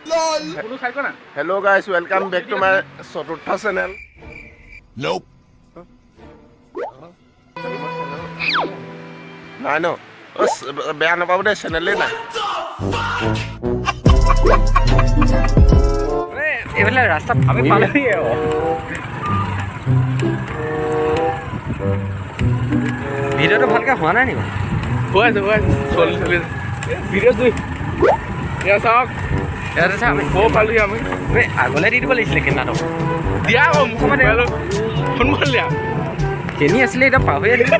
Hello guys, welcome back to my চতুৰ্থ channel. নাই ন, অ, বেয়া নাপাব দেই, চেনেলেই নাই। এইফালে ৰাস্তা আমি পালোহি। ভিডিঅ'টো ভালকে হোৱা নাই নেকি? হৈ আছে, হৈ আছে, চলি চলি আছে। ভিডিঅ' দুই, এয়া চাওক। ইয়াতে চা আমি বৰ পালোহি আমি। এই আগলে দি দিব লাগিছিলে কেমেৰাটো। দিয়া আকৌ মুখৰ পৰা ফোন দিয়া। কেনি আছিলে এতিয়া পাহৰি আহিলো।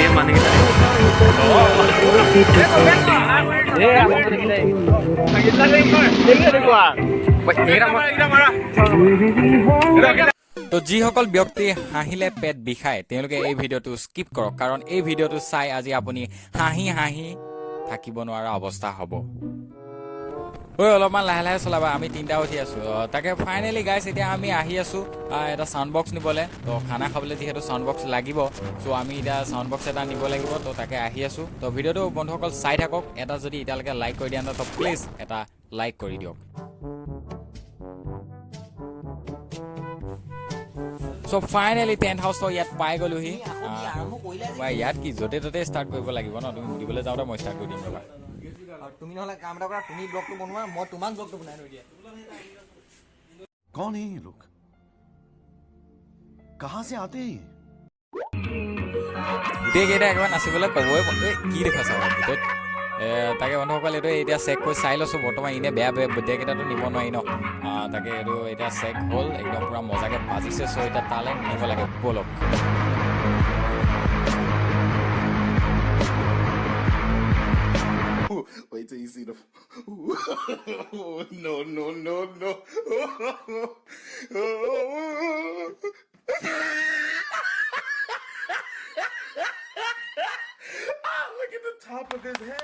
এই মানুহকেইটা, এই আমাৰ মানুহকেইটা, এইকেইটা তো যিসকল ব্যক্তি হাঁহিলে পেট বিষায়, তেওঁলোকে এই ভিডিঅ'টো স্কিপ কৰক, কাৰণ এই ভিডিঅ'টো চাই আজি আপুনি হাঁহি হাঁহি থাকিব নোৱাৰা অৱস্থা হ'ব। ঐ, অলপমান লাহে লাহে চলাবা, আমি তিনিটা উঠি আছোঁ। তাকে ফাইনেলি গাইছ, এতিয়া আমি আহি আছোঁ এটা চাউণ্ড বক্স নিবলৈ। তো খানা খাবলৈ যিহেতু চাউণ্ড বক্স লাগিব, চ' আমি এতিয়া চাউণ্ড বক্স এটা নিব লাগিব। তো তাকে আহি আছোঁ। তো ভিডিঅ'টো বন্ধুসকল চাই থাকক। এটা যদি এতিয়ালৈকে লাইক কৰি দিয়া নাই, তো প্লিজ এটা লাইক কৰি দিয়ক। চ' ফাইনেলি টেণ্ট হাউচটো ইয়াত পাই গ'লোহি। ইয়াত কি য'তে ত'তে ষ্টাৰ্ট কৰিব লাগিব ন? তুমি দিবলৈ যাওঁতে মই ষ্টাৰ্ট কৰি দিম, ৰ'বা। তুমি নহ'লে কাম এটা কৰা, তুমি ব্লগটো বনোৱা, মই তোমাক ব্লগটো বনাই থৈ দিয়া। कौन है ये लोग? कहां से आते हैं ये? গোটেইকেইটা একেবাৰে নাচিবলৈ ক'বই। এই কি দেখুৱাইছে বাৰু গোটেই? তাকে বন্ধুসকল, এইটো এতিয়া চেক কৰি চাই লৈছোঁ বৰ্তমান। এনেই বেয়া বেয়া গোটেইকেইটাতো নিব নোৱাৰি ন। তাকে এইটো এতিয়া চেক হ'ল, একদম পূৰা মজাকৈ বাজিছে। চ' এতিয়া তালৈ নিব লাগে, ব'লক। Wait till you see the. No, no, no, no. Ah, look at the top of his head.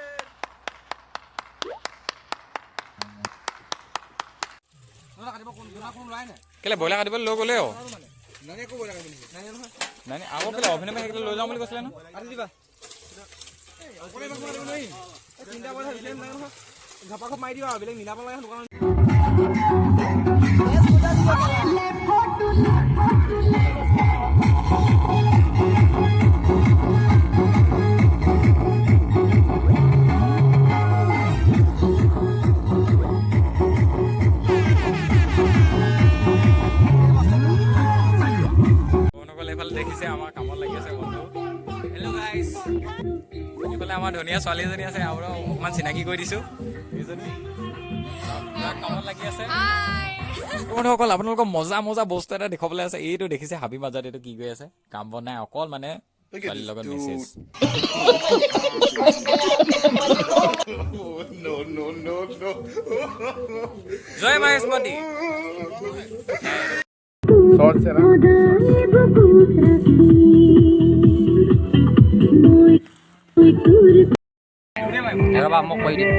কেলে ব্ৰইলাৰ কাটিবলৈ লৈ গ'লে? অ নাই নাই, আকৌ কেলে অভিনৱে সেইকেইটা লৈ যাওঁ বুলি কৈছিলে ন? ঘাপাঘপ মাৰি দিবা আৰু বেলেগ মিলাব লাগে দোকানত। বন্ধুসকল, এইফালে দেখিছে আমাৰ কামত লাগি আছে বন্ধু। হেল্ল' গাইছ, এইফালে আমাৰ ধুনীয়া ছোৱালী এজনী আছে আৰু অকণমান চিনাকি কৰি দিছোঁ। এইজনী পুৰা কামত লাগি আছে। বন্ধুসকল, আপোনালোকৰ মজা মজা বস্তু এটা দেখুৱাবলৈ আছে। এইটো দেখিছে, হাবি মাজত এইটো কি কৰি আছে? কাম বন নাই, অকল মানে Look at ছোৱালীৰ this লগত dude. Message. No, no, no, no. জয় মহেশমতী। Shorts है ना? ৰ'বা, মই কৰি দিম।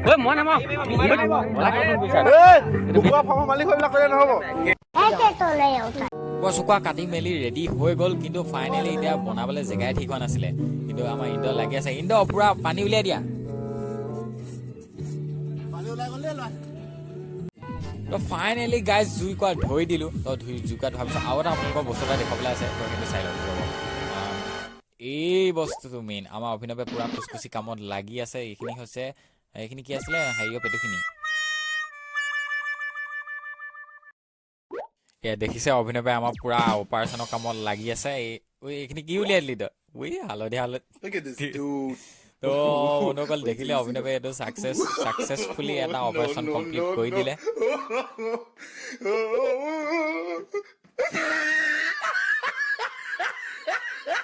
ঐ, মই নামাৰো। কুকুৰা ফাৰ্মৰ মালিক হৈ এইবিলাক কৰিলে নহ'ব। কুকুৰা চুকুৰা কাটি মেলি ৰেডি হৈ গ'ল, কিন্তু ফাইনেলি এতিয়া বনাবলৈ জেগাই ঠিক হোৱা নাছিলে। কিন্তু আমাৰ ইন্দ্ৰ লাগি আছে। ইন্দ্ৰ, পুৰা পানী উলিয়াই দিয়া। তো ফাইনেলি গাইজ, জুই কোৱা ধৰি দিলোঁ। তো ধুই জুই কোৱা ধোৱাৰ পিছত আৰু এটা আপোনালোকৰ বস্তু এটা দেখুৱাবলৈ আছে, তো সেইটো চাই লওক, ৰ'ব। এই বস্তুটো মেইন। আমাৰ অভিনৱে পুৰা খুচখুচি কামত লাগি আছে। এইখিনি হৈছে, এইখিনি কি আছিলে, হেৰিয়ৰ পেটুখিনি। এয়া দেখিছে, অভিনৱে আমাৰ পুৰা অপাৰেশ্যনৰ কামত লাগি আছে। এই ঐ, এইখিনি কি উলিয়াই দিলি তই? ঐ, হালধীয়া হালধি। Look at this dude. তো বন্ধুসকল, দেখিলে, অভিনৱে এইটো ছাকচেছফুলি এটা অপাৰেশ্যন No, complete no, কৰি no. দিলে।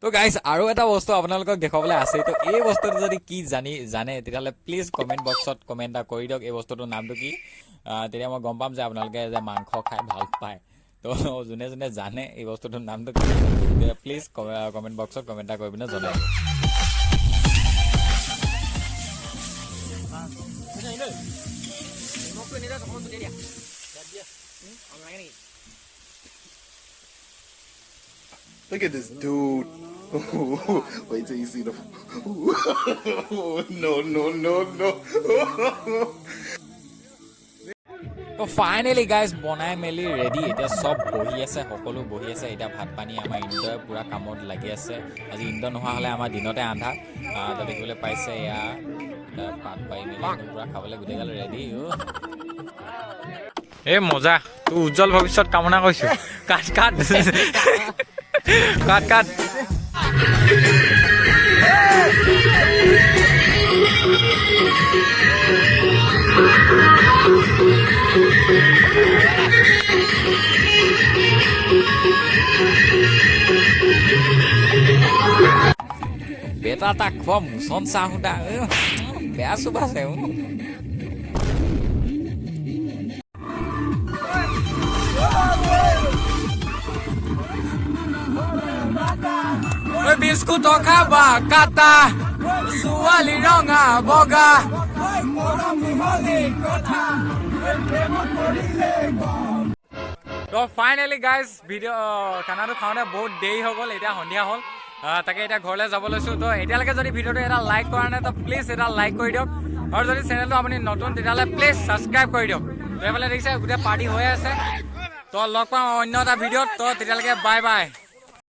তো গাইজ, আৰু এটা বস্তু আপোনালোকক দেখুৱাবলৈ আছে। তো এই বস্তুটো যদি কি জানে, তেতিয়াহ'লে প্লিজ কমেণ্ট বক্সত কমেণ্ট এটা কৰি দিয়ক, এই বস্তুটোৰ নামটো কি। তেতিয়া মই গম পাম যে আপোনালোকে যে মাংস খাই ভাল পায়। তো যোনে যোনে জানে এই বস্তুটোৰ নামটো কি, প্লিজ কমেণ্ট বক্সত কমেণ্ট এটা কৰি পিনে জনাই দিব। নিমখটো এনেকৈ অকণমান ছটিয়াই দিয়া দিয়া। নালাগে নেকি? Look at this dude. Wait till you see the. No, no, no, no. তো ফাইনেলি গাইজ, বনাই মেলি ৰেডি। এতিয়া চব বহি আছে, সকলো বহি আছে। এতিয়া ভাত পানী আমাৰ ইন্দ্ৰই পূৰা কামত লাগি আছে। আজি ইন্দ্ৰ নোহোৱা হ'লে আমাৰ দিনতে আন্ধাৰ। তো দেখিবলৈ পাইছে, এয়া এতিয়া পাত পাৰি মেলি একদম পূৰা খাবলৈ গোটেইগাল ৰেডি। এই মজা, তোৰ উজ্জ্বল ভৱিষ্যত কামনা কৰিছো। কাট কাট কাট কাট। বেটা তাক খোৱা মোচন চাহ সোধা বেয়া চোবাছে। বিস্কুট খাবা কাটা ছোৱালী ৰঙা বগা। তো ফাইনেলি গাইজ, ভিডিঅ' খানাটো খাওঁতে বহুত দেৰি হৈ গ'ল। এতিয়া সন্ধিয়া হ'ল। তাকে এতিয়া ঘৰলৈ যাব লৈছোঁ। তো এতিয়ালৈকে যদি ভিডিঅ'টো এটা লাইক কৰা নাই, তো প্লিজ এটা লাইক কৰি দিয়ক আৰু যদি চেনেলটো আপুনি নতুন, তেতিয়াহ'লে প্লিজ ছাবস্ক্ৰাইব কৰি দিয়ক। তো এইফালে দেখিছে, গোটেই পাৰ্টি হৈ আছে। তো লগ পাম অন্য এটা ভিডিঅ'ত। তো তেতিয়ালৈকে বাই বাই।